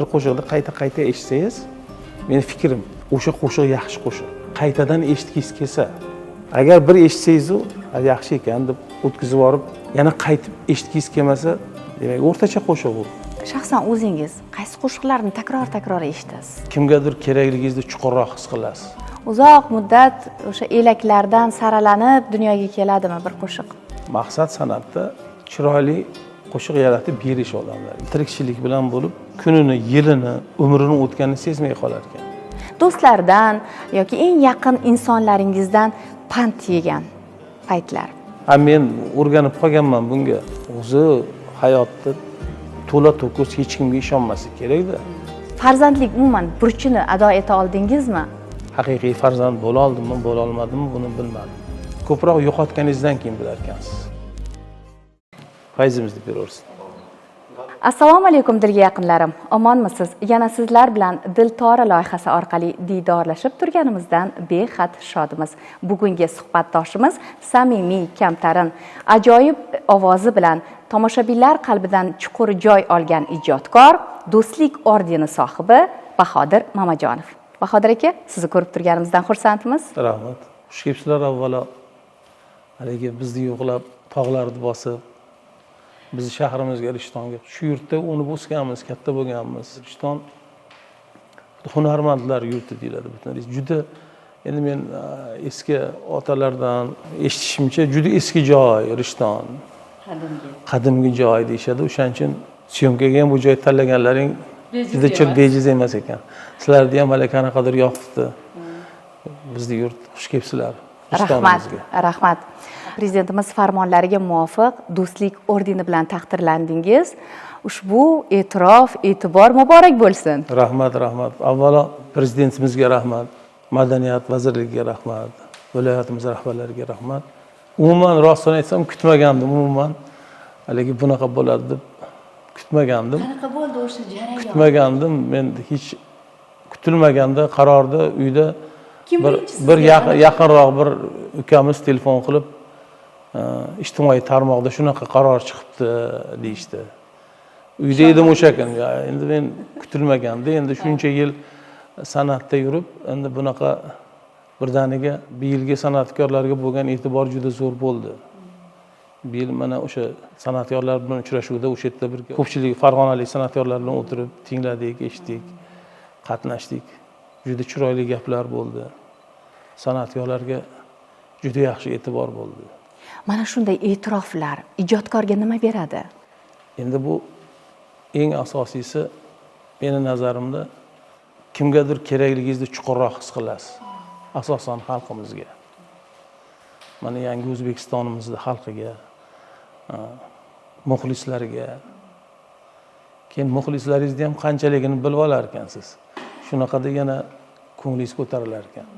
Bir qo'shiqni qayta qayta eshitsangiz, meni fikrim, o'sha qo'shiq yaxshi qo'shiq. Qaytadan eshitgingiz kelsa, agar bir eshitsangizu yaxshi ekan deb o'tkazib yuborib, yana qaytib eshitgingiz kelmasa, demak o'rtacha qo'shiq u. Shaxsan o'zingiz qaysi qo'shiqlarni takror takror eshitasiz? Kimgadir kerakligingizni chuqurroq his qilasiz. Uzoq muddat o'sha elaklardan saralanib dunyoga keladimi bir qo'shiq? Maqsad san'atda chiroyli qo'shiq yaratib berish odamlarga. Tirikchilik bilan bo'lib, kunini, yilini, umrini o'tganini sezmay qolar ekan. Do'stlardan yoki eng yaqin insonlaringizdan pand yegan paytlar? Ha, men o'rganib qolganman bunga. O'zi hayotda to'la to'kis hech kimga ishonmaslik kerakda. Farzandlik umuman burchini ado eta oldingizmi? Haqiqiy farzand bo'la oldimmi, bo'la olmadimmi, buni bilmadim. Ko'proq yo'qotganingizdan keyin bilar ekansiz. Fayzimizni beraversin. Assalomu alaykum dilga yaqinlarim. Omonmisiz? Yana sizlar bilan Diltora loyihasi orqali diydorlashib turganimizdan behad shodmiz. Bugungi suhbatdoshimiz samimiy, kamtarin, ajoyib ovozi bilan tomoshabinlar qalbidan chuqur joy olgan ijodkor, Do'stlik ordeni sohibi Bahodir Mamajonov. Bahodir aka, sizni ko'rib turganimizdan xursandmiz. Rahmat. Xush kelibsizlar avvalo. Haligi bizni yo'qlab, tog'larni bosib, bizni shahrimizga, Rishtonga. Shu yurtda o'nib o'sganmiz, katta bo'lganmiz. Rishton hunarmandlar yurti deyiladi butun. Juda endi men eski otalardan eshitishimcha juda eski joy Rishton. Qadimgi. Qadimgi joy deyishadi. O'shaning uchun syomkaga ham bu joyni tanlaganlaring juda bejiz emas ekan. Sizlarni ham hali qanaqadir yoqibdi. Bizni yurt, xush kelibsizlar. Rahmat, rahmat. Prezidentimiz farmonlariga muvofiq Do'stlik ordeni bilan taqdirlandingiz. Ushbu e'tirof, e'tibor muborak bo'lsin. Rahmat, rahmat. Avvalo prezidentimizga rahmat, Madaniyat vazirligiga rahmat, viloyatimiz rahbarlariga rahmat. Umuman rostini aytsam kutmagandim, umuman haligi bunaqa bo'ladi deb kutmagandim. Qanaqa bo'ldi o'sha jarayon? Kutmagandim. Men hech kutilmaganda qarorda uyda bir yaqinroq bir ukamiz telefon qilib, ijtimoiy tarmoqda shunaqa qaror chiqibdi deyishdi. Uyda edim o'sha kun. Endi men kutilmaganda, endi shuncha yil san'atda yurib, endi bunaqa birdaniga bu yilgi san'atkorlarga bo'lgan e'tibor juda zo'r bo'ldi. Bu yil mana o'sha san'atkorlar bilan uchrashuvda o'sha yerda bir ko'pchilik farg'onalik san'atkorlar bilan o'tirib tingladik, eshitdik, qatnashdik. Juda chiroyli gaplar bo'ldi. San'atkorlarga juda yaxshi e'tibor bo'ldi. Mana shunday e'tiroflar ijodkorga nima beradi? Endi bu eng asosiysi meni nazarimda kimgadir kerakligingizni chuqurroq his qilasiz. Asosan xalqimizga. Mana yangi O'zbekistonimizni xalqiga, muxlislarga. Keyin muxlislaringizni ham qanchaligini bilib olar ekansiz. Shunaqada yana ko'nglingiz ko'tarilar ekan.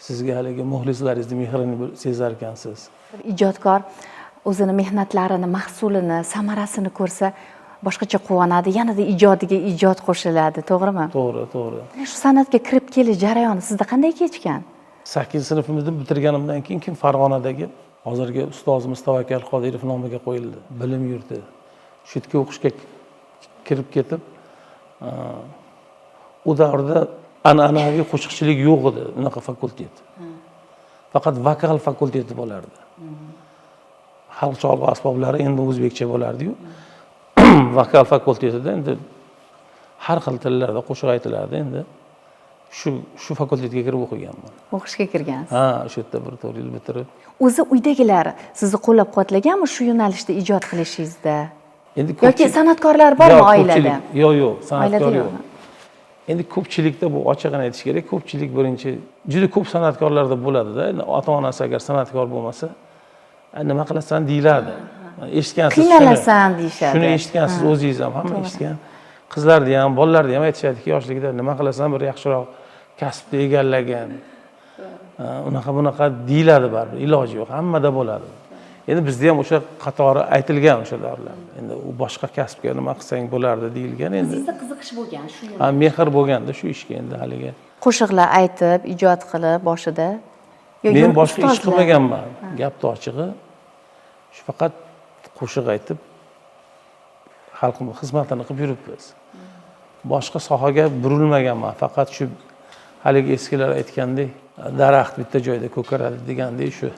Sizga haligi muxlislaringizni mehrini sezar ekansiz. Ijodkor o'zini mehnatlarini, mahsulini, samarasini ko'rsa boshqacha quvonadi, yanada ijodiga ijod qo'shiladi, to'g'rimi? To'g'ri, to'g'ri. Shu san'atga kirib kelish jarayoni sizda qanday kechgan? 8 sinfimizni bitirganimdan keyin kim Farg'onadagi hozirgi ustozimiz Tavakkal Qodirov nomiga qo'yildi bilim yurti. Shu yerga o'qishga kirib ketib, u davrda an'anaviy qo'shiqchilik yo'q edi, unaqa fakultet. Faqat vokal fakulteti bo'lardi. Xalq cholg'u asboblari endi o'zbekcha bo'lardi-yu. Vokal fakultetida endi har xil tillarda qo'shiq aytilardi endi. Shu fakultetga kirib o'qiganman. O'qishga kirgansiz. Ha, o'sha yerda bir 4 yil bitirib. O'zi uydagilar sizni qo'llab-quvvatlaganmi shu yo'nalishda ijod qilishingizda? Endi yoki san'atkorlar bormi oilada? Yo'q, yo'q, san'atkor yo'q. Yo'qmi? Endi ko'pchilikda bu ochig'ini aytish kerak, ko'pchilik birinchi juda ko'p san'atkorlarda bo'ladi-da. Endi ota-onasi agar san'atkor bo'lmasa, nima qilasan deyiladi. Eshitgansiz. Qiynalasan deyishadi. Shuni eshitgansiz o'zingiz ham, hamma eshitgan. Qizlarni ham, bolalarni ham aytishadiki, yoshligida nima qilasan, bir yaxshiroq kasbni egallagin. Unaqa bunaqa deyiladi baribir, iloji yo'q, hammada bo'ladi. Endi bizda ham o'sha qatori aytilgan o'sha davrlarda. Endi u boshqa kasbga nima qilsang bo'lardi deyilgan endi. Sizda qiziqish bo'lgan shu Ha, mehr bo'lganda shu ishga endi haligi. Qo'shiqlar aytib, ijod qilib boshida. Men boshqa ish qilmaganman. Gapni ochig'i, shu faqat qo'shiq aytib xalqimiz xizmatini qilib yuribmiz. Boshqa sohaga burilmaganman. Faqat shu haligi eskilar aytgandek, daraxt bitta joyda ko'karadi degandek shu.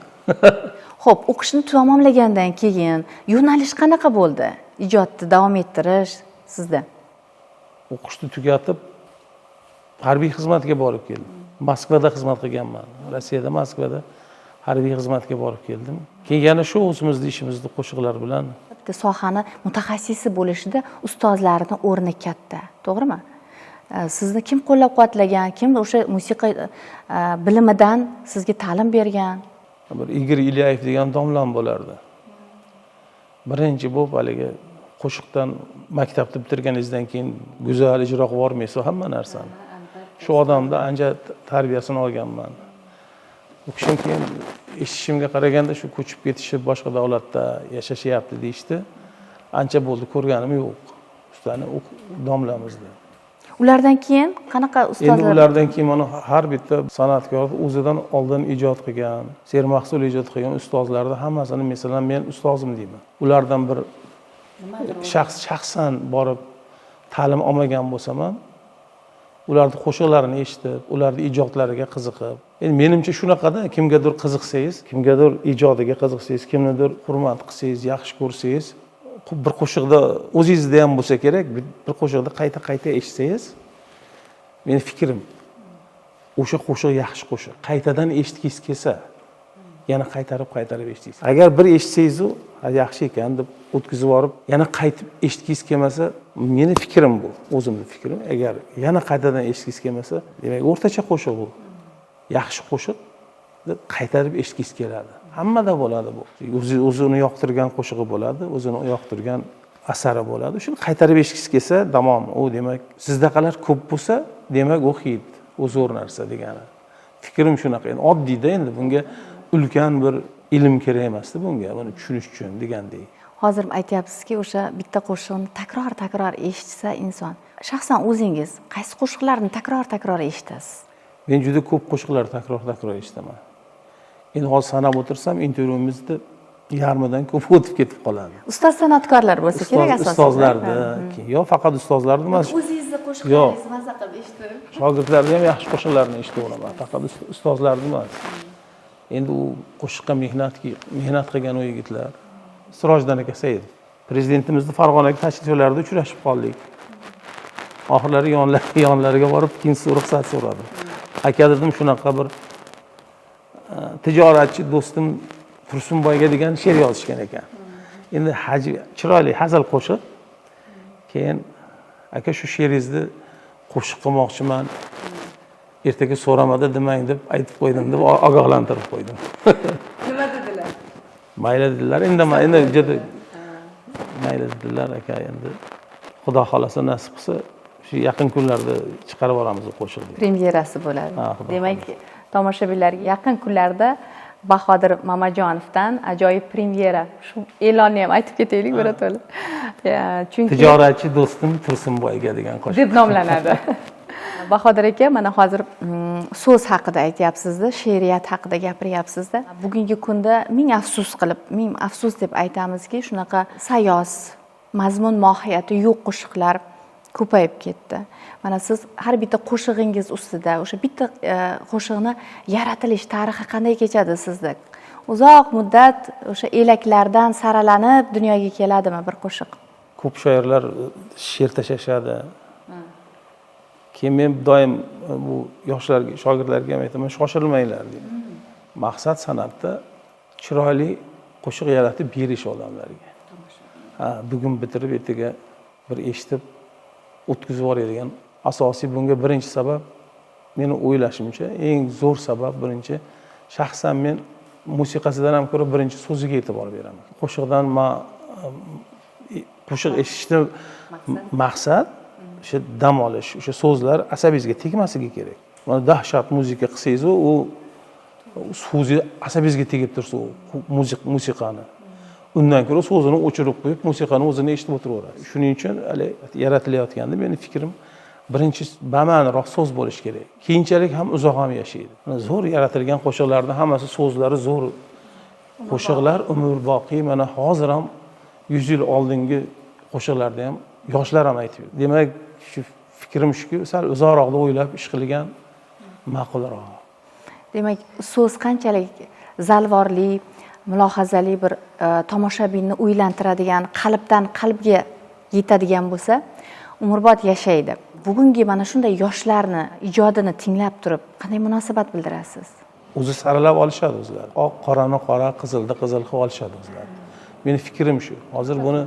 Xo'p, o'qishni tamomlagandan keyin yo'nalish qanaqa bo'ldi? Ijodni davom ettirish sizda? O'qishni tugatib harbiy xizmatga borib keldim. Moskvada xizmat qilganman. Rossiyada, Moskvada harbiy xizmatga borib keldim. Keyin yana shu o'zimizni ishimizni qo'shiqlar bilan. Bitta sohani mutaxassisi bo'lishida ustozlarni o'rni katta, to'g'rimi? Sizni kim qo'llab-quvvatlagan, kim o'sha musiqa bilimidan sizga ta'lim bergan? Bir Igor Ilyayev degan domlam bo'lardi. Birinchi bo'lib haligi qo'shiqdan maktabni bitirganingizdan keyin go'zal ijro qilib yubormaysiz hamma narsani. Shu odamda ancha tarbiyasini olganman. U kishim keyin eshitishimga qaraganda shu ko'chib ketishib boshqa davlatda yashashyapti deyishdi. Ancha bo'ldi ko'rganim yo'q. Ustani domlamizni. Ulardan keyin qanaqa ustozlar? Endi ulardan keyin mana har bitta san'atkor o'zidan oldin ijod qilgan, sermahsul ijod qilgan ustozlarni hammasini masalan men ustozim deyman. Ulardan bir shaxsan borib ta'lim olmagan bo'lsam ham ularni qo'shiqlarini eshitib, ularni ijodlariga qiziqib. Endi menimcha shunaqada kimgadir qiziqsangiz, kimgadir ijodiga qiziqsangiz, kimnidir hurmat qilsangiz, yaxshi ko'rsangiz, bir qo'shiqda o'zingizda ham bo'lsa kerak, bir qo'shiqda qayta-qayta eshitsangiz, meni fikrim, o'sha qo'shiq yaxshi qo'shiq. Qaytadan eshitgingiz kelsa, yana qaytarib eshitasiz. Agar bir eshitsangiz u yaxshi ekan deb o'tkazib yuborib, yana qaytib eshitgingiz kelmasa, meni fikrim bu, o'zimning fikrim. Agar yana qaytadan eshitgingiz kelmasa, demak o'rtacha qo'shiq bu. Yaxshi qo'shiq deb qaytarib eshitgingiz keladi. Hammada bo'ladi bu. O'zini yoqtirgan qo'shig'i bo'ladi, o'zini yoqtirgan asari bo'ladi. Shuni qaytarib eshitgingiz kelsa, tamom, u demak sizdaqalar ko'p bo'lsa, demak u hit, u zo'r narsa degani. Fikrim shunaqa. Endi oddiyda endi bunga ulkan bir ilm kerak emasdi bunga, buni tushunish uchun degandek. Hozir aytyapsizki, o'sha bitta qo'shiqni takror-takror eshitsa inson. Shaxsan o'zingiz qaysi qo'shiqlarni takror-takror eshitasiz? Men juda ko'p qo'shiqlarni takror-takror eshitaman. Endi hozir sanab o'tirsam, intervyumizni yarmidan ko'p o'tib ketib qoladi. Ustoz san'atkorlar bo'lsa kerak asosan. Ustozlarni, yo faqat ustozlarni emas. O'zingizni qo'shiqlaringizni maza qilib eshitib. Shogirdlarni ham yaxshi qo'shiqlarni eshitaveraman, faqat ustozlarni emas. Endi u qo'shiqqa mehnat qilgan u yigitlar. Sirojdan aka Saidov. Prezidentimizni Farg'onaga tashriflarida uchrashib qoldik. Oxirlari yonlariga borib keyin ruxsat so'radim. Aka dedim, shunaqa bir tijoratchi do'stim Tursunboyga degan she'r yozishgan ekan. Endi chiroyli hazil qo'shiq. Keyin aka shu she'ringizni qo'shiq qilmoqchiman. Ertaga so'ramadi demang deb aytib qo'ydim deb ogohlantirib qo'ydim. Nima dedilar? Mayli dedilar. Endi juda mayli dedilar aka, endi Xudo xolasa nasib qilsa shu yaqin kunlarda chiqarib yuboramiz bu qo'shiqni. Premyerasi bo'ladi. Ha, Xudo Demak, tomoshabinlarga yaqin kunlarda Bahodir Mamajonovdan ajoyib premyera. Shu e'lonni ham aytib ketaylik birato'la. Chunki Tijoratchi do'stim Tursunboyga degan qo'shiq deb nomlanadi. Bahodir aka, mana hozir so'z haqida aytyapsizda, she'riyat haqida gapiryapsizda. Bugungi kunda ming afsus qilib, ming afsus deb aytamizki, shunaqa sayoz, mazmun mohiyati yo'q qo'shiqlar ko'payib ketdi. Mana siz har bitta qo'shig'ingiz ustida o'sha bitta qo'shiqni yaratilish tarixi qanday kechadi sizda? Uzoq muddat o'sha elaklardan saralanib dunyoga keladimi bir qo'shiq? Ko'p shoirlar she'r tashlashadi. Keyin men doim bu yoshlarga, shogirdlarga ham aytaman, shoshilmanglar deyman. Maqsad san'atda chiroyli qo'shiq yaratib berish odamlarga. Ha, bugun bitirib, ertaga bir eshitib o'tkazib yuboradigan asosiy bunga birinchi sabab, meni o'ylashimcha, eng zo'r sabab birinchi, shaxsan men musiqasidan ham ko'ra birinchi so'ziga e'tibor beraman. Qo'shiqdan qo'shiq eshitishni maqsad o'sha dam olish, o'sha so'zlar asabingizga tegmasligi kerak. Mana dahshat muzika qilsangiz, u so'zi asabingizga tegib tursa, u musiqani. Undan ko'ra so'zini o'chirib qo'yib, musiqani o'zini eshitib o'tiraverasiz. Shuning uchun hali yaratilayotganda meni fikrim birinchi bama'niroq so'z bo'lishi kerak. Keyinchalik ham uzoq ham yashaydi. Mana zo'r yaratilgan qo'shiqlarning hammasi so'zlari zo'r. Qo'shiqlar umrboqiy, mana hozir ham 100 yil oldingi qo'shiqlarda ham yoshlar ham aytib yuradi. Demak, shu Fikrim shuki, sal uzoqroqda o'ylab ish qilgan ma'qulroq. Demak, so'z qanchalik zalvorli, mulohazali bir tomoshabinni o'ylantiradigan, qalbdan qalbga yetadigan bo'lsa, umrbod yashaydi. Bugungi mana shunday yoshlarni ijodini tinglab turib, qanday munosabat bildirasiz? O'zi saralab olishadi o'zlari. Oq qorani qora, qizilni qizil qilib olishadi o'zlari. Meni fikrim shu. Hozir buni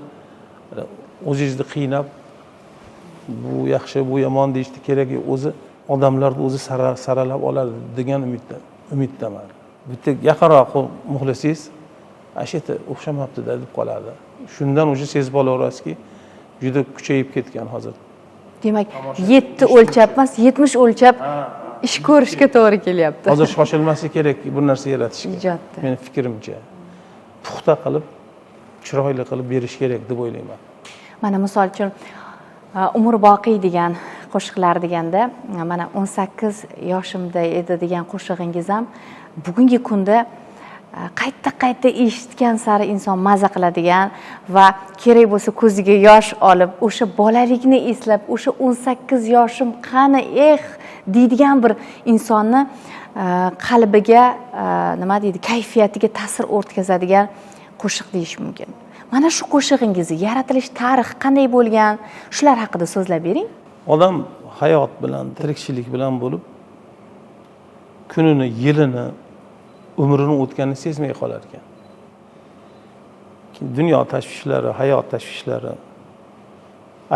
o'zingizni qiynab, bu yaxshi, bu yomon deyishni kerak yo'q. O'zi odamlarni o'zi saralab oladi degan umiddaman. Bitta yaqinroq muxlisingiz ana shu yerda o'xshamabdi-da deb qoladi. Shundan o'sha sezib olaverasizki, juda kuchayib ketgan hozir. Demak, 7 o'lchab emas, 70 o'lchab ish ko'rishga to'g'ri kelyapti. Hozir shoshilmaslik kerak bir narsa yaratishga. Ijodda. Meni fikrimcha, puxta qilib, chiroyli qilib berish kerak deb o'ylayman. Mana misol uchun Umrboqiy degan qo'shiqlar deganda, mana 18 yoshimda edi degan qo'shig'ingiz ham bugungi kunda qayta-qayta eshitgan sari inson maza qiladigan va kerak bo'lsa ko'ziga yosh olib, o'sha bolalikni eslab, o'sha 18 yoshim qani, eh deydigan bir insonni qalbiga, nima deydi, kayfiyatiga ta'sir o'tkazadigan qo'shiq deyish mumkin. Mana shu qo'shig'ingizni yaratilish tarixi qanday bo'lgan, shular haqida so'zlab bering. Odam hayot bilan, tirikchilik bilan bo'lib, kunini, yilini, umrini o'tganini sezmay qolar ekan. Keyin dunyo tashvishlari, hayot tashvishlari,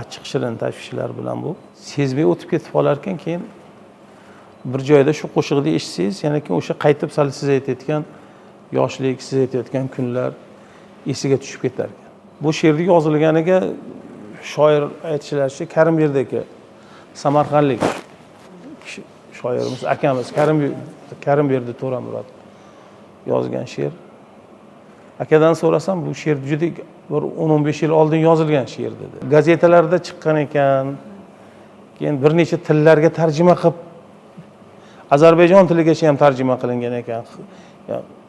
achchiq shirin tashvishlar bilan bu sezmay o'tib ketib qolar ekan. Keyin bir joyda shu qo'shiqni eshitsangiz, yana keyin o'sha qaytib sal siz aytayotgan yoshlik, siz aytayotgan kunlar esiga tushib ketar ekan. Bu she'rni yozilganiga shoir aytishlaricha Karimberdi aka, samarqandlik shoirimiz, akamiz Karimberdi To'ramurod yozgan she'r. Akadan so'rasam, bu she'r juda bir 10-15 yil oldin yozilgan she'r dedi. Gazetalarda chiqqan ekan, keyin bir necha tillarga tarjima qilib, Ozarbayjon tiligacha ham tarjima qilingan ekan.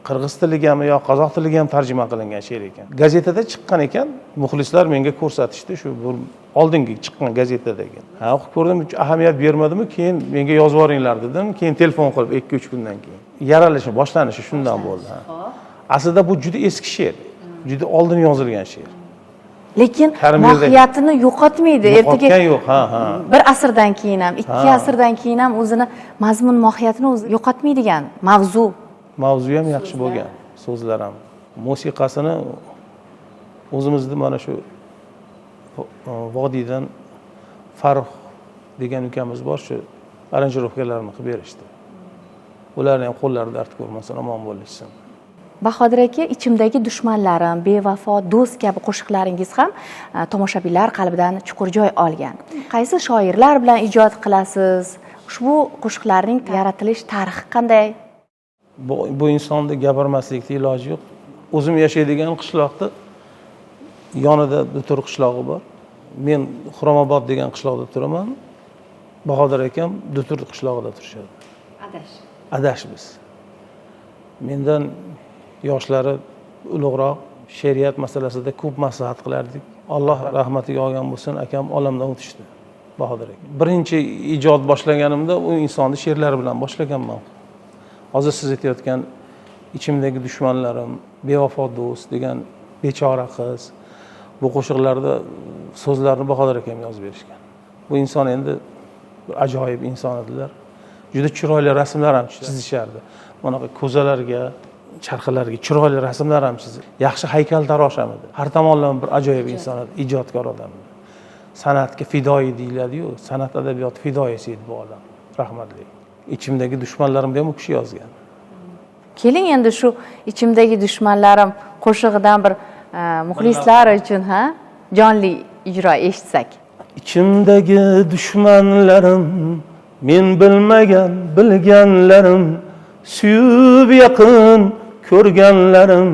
Qirg'iz tiligami yo qozoq tiliga ham tarjima qilingan she'r ekan. Gazetada chiqqan ekan, muxlislar menga ko'rsatishdi shu bir oldingi chiqqan gazetada ekan. Ha, o'qib ko'rdim, ahamiyat bermadimmi, keyin menga yozib yuboringlar dedim, keyin telefon qilib 2-3 kundan keyin. Yaralishi, boshlanishi shundan bo'ldi. Aslida bu juda eski she'r, juda oldin yozilgan she'r. Lekin mohiyatini yo'qotmaydi. Ertaga yo'q, ha, ha. Bir asrdan keyin ham, 2 asrdan keyin ham o'zini mazmun mohiyatini o'zi yo'qotmaydigan mavzu. Mavzu ham yaxshi bo'lgan, so'zlar ham. Musiqasini o'zimizni mana shu vodiydan Farruh degan ukamiz bor, shu aranjirovkalarni qilib berishdi. Ularni ham qo'llari dard ko'rmasin, omon bo'lishsin. Bahodir aka, ichimdagi dushmanlarim, bevafo do'st kabi qo'shiqlaringiz ham tomoshabinlar qalbidan chuqur joy olgan. Qaysi shoirlar bilan ijod qilasiz? Ushbu qo'shiqlarning yaratilish tarixi qanday? Bu insonni gapirmaslikning iloji yo'q. O'zim yashaydigan qishloqda yonida Dutur qishlog'i bor. Men Xuromobod degan qishloqda turaman. Bahodir akam Dutur qishlog'ida turishadi. Adash. Adash biz. Mendan yoshlari ulug'roq, she'riyat masalasida ko'p maslahat qilardik. Alloh rahmatiga olgan bo'lsin, akam olamdan o'tishdi. Bahodir aka. Birinchi ijod boshlaganimda u insonni she'rlari bilan boshlaganman. Hozir siz aytayotgan ichimdagi dushmanlarim, bevafo do'st degan bechora qiz, bu qo'shiqlarda so'zlarni Bahodir akam yozib berishgan. Bu inson endi bir ajoyib inson edilar. Juda chiroyli rasmlar ham chizishardi. Bunaqa ko'zalarga, charxalarga chiroyli rasmlar ham chizib, yaxshi haykaltarosh ham edi. Har tomonlama bir ajoyib inson edi, ijodkor odam edi. San'atga fidoyi deyiladi-yu, san'at adabiyoti fidoyisi edi bu odam, rahmatli. Ichimdagi dushmanlarimni ham u kishi yozgan. Keling endi shu ichimdagi dushmanlarim qo'shig'idan bir muxlislar uchun ha jonli ijro eshitsak. İçimdagi dushmanlarim, men bilmagan bilganlarim, suyub yaqin ko'rganlarim,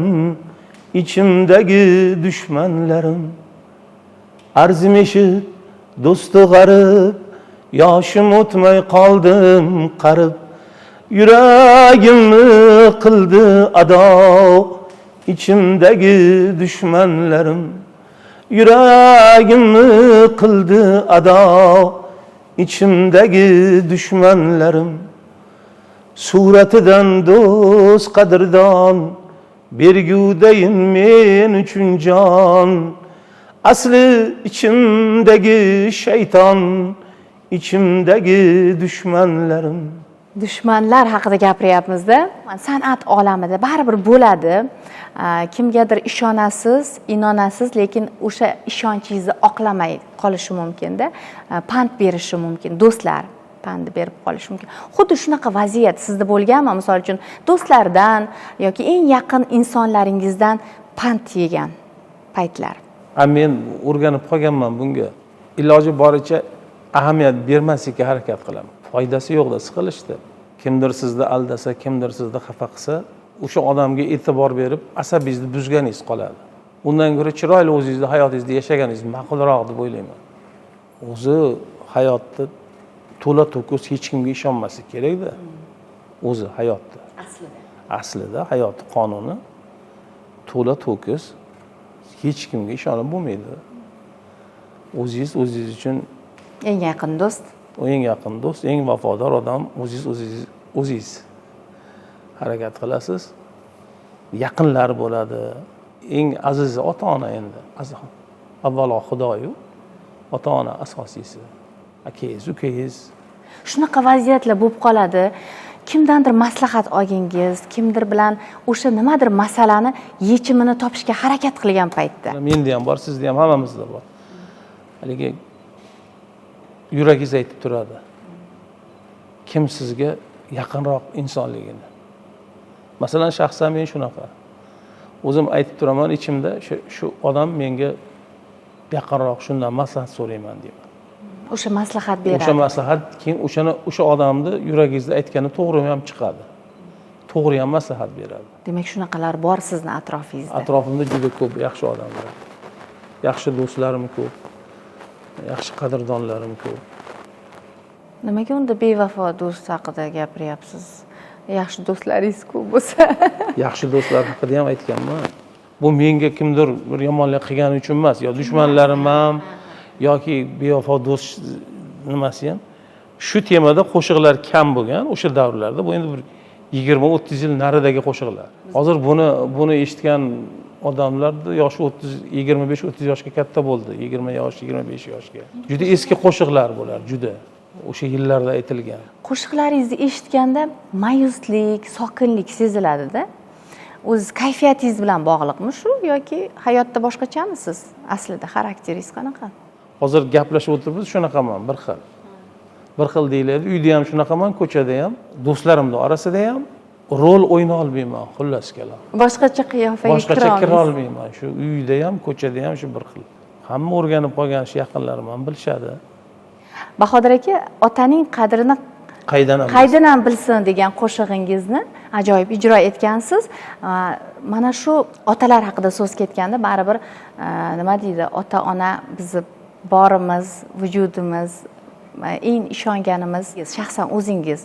içimdagi dushmanlarim. Arzim eshit, do'stu g'arib, yoshim o'tmay qoldim qarib, yuragimni qildi ado, içimdagi dushmanlarim. Yuragimni qildi ado, İçimdagi dushmanlarim. Suratidan do'st qadrdon, bergudayin men uchun jon. Asli ichimdagi shayton, ichimdagi dushmanlarim. Dushmanlar haqida gapiryapmizda. San'at olamida baribir bo'ladi. Kimgadir ishonasiz, inonasiz, lekin o'sha ishonchingizni oqlamay qolishi mumkinda. Pand berishi mumkin, do'stlar pand berib qolishi mumkin. Xuddi shunaqa vaziyat sizda bo'lganmi? Misol uchun do'stlardan yoki eng yaqin insonlaringizdan pand yegan paytlar. Men o'rganib qolganman bunga. Iloji boricha ahamiyat bermaslikka harakat qilaman. Foydasi yo'qda siqilishdi. Kimdir sizni aldasa, kimdir sizni xafa qilsa, o'sha odamga e'tibor berib asabingizni buzganingiz qoladi. Undan ko'ra chiroyli o'zingizni hayotingizni yashaganingiz ma'qulroq deb o'ylayman. O'zi hayotda to'la to'kis hech kimga ishonmaslik kerakda. O'zi hayotda. Aslida hayot qonuni to'la to'kis hech kimga ishonib bo'lmaydi. O'zingiz o'zingiz uchun eng yaqin do'st, eng yaqin do'st, eng vafodor odam o'zingiz, o'zingiz harakat qilasiz. Yaqinlar bo'ladi. Eng azizi ota-ona endi. Avvalo Xudoyu, ota-ona asosiysi. Akangiz, ukangiz. Shunaqa vaziyatlar bo'lib qoladi. Kimdandir maslahat olgingiz, kimdir bilan o'sha nimadir masalani yechimini topishga harakat qilgan paytda. Menda ham bor, sizda ham, hammamizda bor. Haligi yuragingiz aytib turadi. Kim sizga yaqinroq insonligini. Masalan, shaxsan men shunaqa. O'zim aytib turaman ichimda, shu odam menga yaqinroq, shundan maslahat so'rayman deyman. O'sha maslahat beradi. O'sha maslahat keyin o'sha odamni yuragingizda aytgani to'g'ri ham chiqadi. To'g'ri ham maslahat beradi. Demak, shunaqalar bor sizni atrofingizda. Atrofimda juda ko'p yaxshi odamlar. Yaxshi do'stlarim ko'p. Yaxshi qadrdonlarim ko'p. Nimaga unda bevafo do'st haqida gapiryapsiz? Yaxshi do'stlaringiz ko'p bo'lsa. Yaxshi do'stlar haqida ham aytganman. Bu menga kimdir bir yomonlik qilgani uchun emas, yo dushmanlarim ham yoki bevafo do'st nimasi ham. Shu temada qo'shiqlar kam bo'lgan o'sha davrlarda. Bu endi bir 20-30 yil naridagi qo'shiqlar. Hozir buni eshitgan odamlarda yoshi 25-30 yoshga katta bo'ldi. 20 yosh, 25 yoshga. Juda eski qo'shiqlar bo'lar, juda. O'sha yillarda aytilgan. Qo'shiqlaringizni eshitganda ma'yuslik, sokinlik seziladida. O'z kayfiyatingiz bilan bog'liqmi shu yoki hayotda boshqachamisiz? Aslida xarakteringiz qanaqa? Hozir gaplashib o'tiribmiz, shunaqaman, bir xil. Bir xil deyiladi. Uyda ham shunaqaman, ko'chada ham, do'stlarimning orasida ham rol o'yna olmayman, xullas kalom. Boshqacha qiyofaga boshqacha kira olmayman. Shu uyda ham, ko'chada ham shu bir xil. Hamma o'rganib qolgan, shu yaqinlarim ham bilishadi. Bahodir aka, otaning qadrini qaydan ham bilsin degan qo'shig'ingizni ajoyib ijro etgansiz. Mana shu otalar haqida so'z ketganda baribir nima deydi, ota-ona bizni borimiz, vujudimiz, eng ishonganimiz. Shaxsan o'zingiz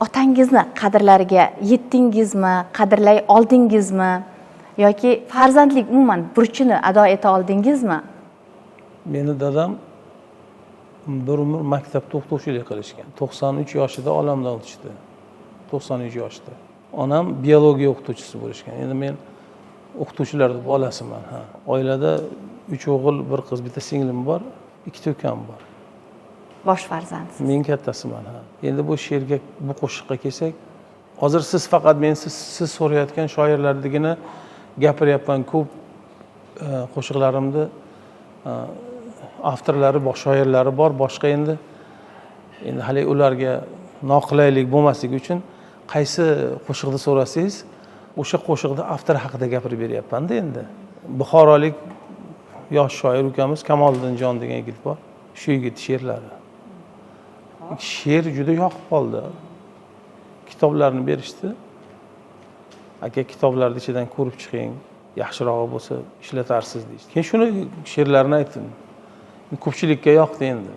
otangizni qadrlariga yetdingizmi, qadrlay oldingizmi yoki farzandlik umuman burchini ado eta oldingizmi? Meni dadam bir umr maktabda o'qituvchilik qilishgan. 93 yoshida olamdan o'tishdi. 93 yoshda. Onam biologiya o'qituvchisi bo'lishgan. Endi men o'qituvchilarning bolasiman, ha. Oilada 3 o'g'il, 1 qiz, bitta singlim bor, 2 ukam bor. Bosh farzandsiz. Men kattasiman, ha. Endi bu she'rga, bu qo'shiqqa kelsak, hozir siz faqat men siz so'rayotgan shoirlardigina gapiryapman. Ko'p qo'shiqlarimni avtorlari, bosh shoirlari bor, boshqa endi hali ularga noqulaylik bo'lmasligi uchun qaysi qo'shiqni so'rasangiz, o'sha qo'shiqni avtori haqida gapirib beryapman-da endi. Buxorolik yosh shoir ukamiz Kamoliddinjon degan yigit bor. Shu yigit she'rlari. She'r juda yoqib qoldi. Kitoblarni berishdi. Aka, kitoblarni ichidan ko'rib chiqing, yaxshirog'i bo'lsa ishlatarsiz deyishdi. Keyin shuni she'rlarini aytdim. Ko'pchilikka yoqdi endi.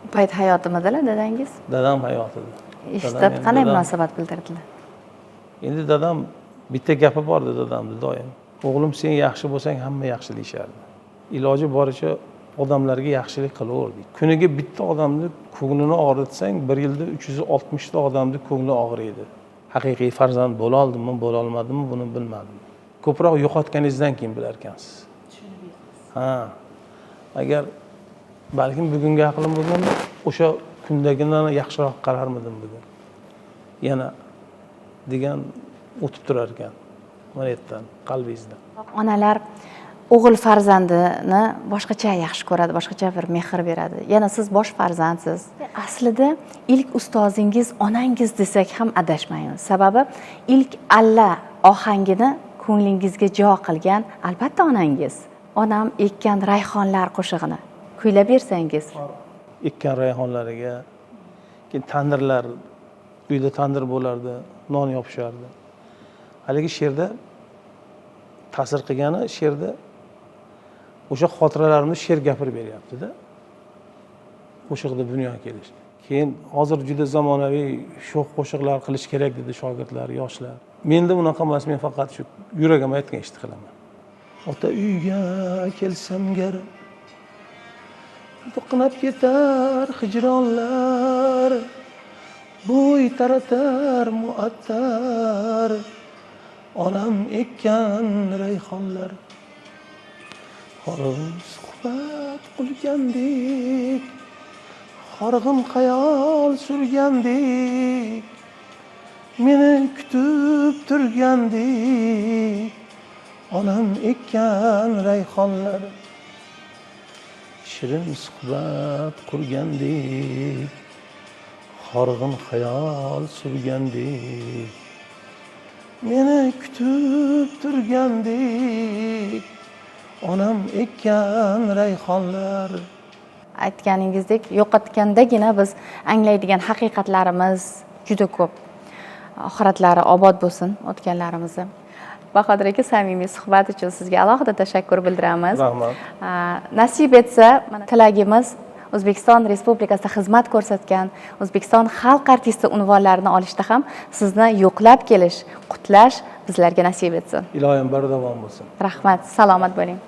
U payt hayotimidilar dadangiz? Dadam hayotida. Eshitib qanday munosabat bildirdilar? Endi dadam bitta gapi bordi dadamni doim. O'g'lim, sen yaxshi bo'lsang hamma yaxshi deyishardi. Iloji boricha Odamlarga yaxshilik qilaverdik. Kuniga bitta odamni ko'nglini og'ritsang, bir yilda 360 ta odamni ko'ngli og'riydi. Haqiqiy farzand bo'la oldimmi, bo'la olmadimmi, buni bilmadim. Ko'proq yo'qotganingizdan keyin bilar ekansiz. Ha. Agar balkim bugungi aqlim bo'lganda, o'sha kundagidan yaxshiroq qararmidim bugun. Yana degan o'tib turar ekan. Mana yerdan, qalbingizdan. Onalar o'g'il farzandini boshqacha yaxshi ko'radi, boshqacha bir mehr beradi. Yana siz bosh farzandsiz. Aslida ilk ustozingiz onangiz desak ham adashmaymiz. Sababi ilk alla ohangini ko'nglingizga jo qilgan albatta onangiz. Onam ekkan rayhonlar qo'shig'ini kuylab bersangiz. Ekkan rayhonlariga, keyin tandirlar, uyda tandir bo'lardi, non yopishardi. Haligi she'rda ta'sir qilgani, she'rda o'sha xotiralarimni she'r gapirib beryapti-da. Qo'shiqda dunyoga kelish. Keyin hozir juda zamonaviy sho'x qo'shiqlar qilish kerak dedi shogirdlar, yoshlar. Menda unaqa emas, men faqat shu yuragim aytgan ishni qilaman. Ota uyga kelsam gar, to'qnab ketar hijronlar, bo'y taratar muattar, onam ekkan rayhonlar. Horg'in suhbat qilgandek, horg'in xayol surgandek, meni kutib turgandek, onam ekkan rayhonlar. Shirin suhbat qurgandek, horg'in xayol surgandek, meni kutib turgandek, onam ekkan rayhonlar. Aytganingizdek, yo'qotgandagina biz anglaydigan haqiqatlarimiz juda ko'p. Oxiratlari obod bo'lsin o'tganlarimizni. Bahodir aka, samimiy suhbat uchun sizga alohida tashakkur bildiramiz. Rahmat. Nasib etsa, mana tilagimiz O'zbekiston Respublikasida xizmat ko'rsatgan O'zbekiston xalq artisti unvonlarini olishda ham sizni yo'qlab kelish, qutlash bizlarga nasib etsin. Iloyim bardavom bo'lsin. Rahmat, salomat bo'ling.